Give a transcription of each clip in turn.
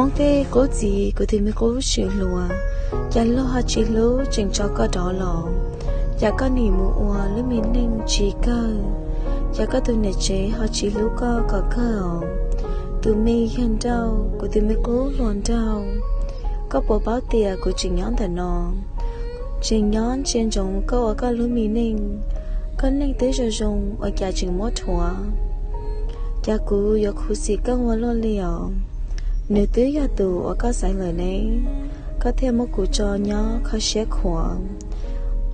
Hmoob tej qub txiv, kuv tus me qub tsis hluas, cas luag ho tsis hlub tseem tso koj rov los? Cas koj nim mus ua lub me neej tsis kawg? Cas koj tus niam tsev ho tsis hlub koj kom kawg os? Tus me yawg nrauj, kuv tus me qub hluas nraug, koj puas paub tias kuv tseem nyob ntawm no, tseem nyob ntsia ntsoov koj ua koj lub me neej? Koj neej twb zoo zoo ua cas tseem muab rhuav? Cas kuv yuav khuv xim koj ua luaj li os? Nws twb yog tus uas koj xaiv lawm ne, koj thiaj muab kuv tso nyob kho siab khuav.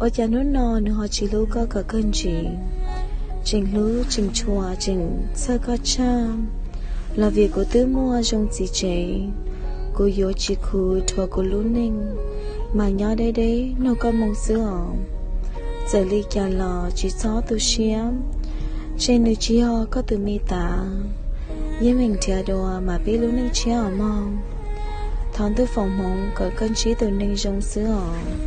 Ua cas hnub no nws ho tsis hlub koj kom kawg ntsis, tseem hlub tseem tshua tseem txhawj koj tshaj? Los vim kuv twb muaj zoo txiv tsev, kuv yuav tsis khuv rhuav kuv lub neej, mas nyob deb deb nug koj moo xwb os. Txawm li cas los tsis txhob tu siab, ntshe nws tsis yog koj tus me tav. Yeej meem nrhiav dua mas peb lub neej tshiab os mog. Thov ntuj foom hmoov kom koj ntsib tus neeg zoo xwb os.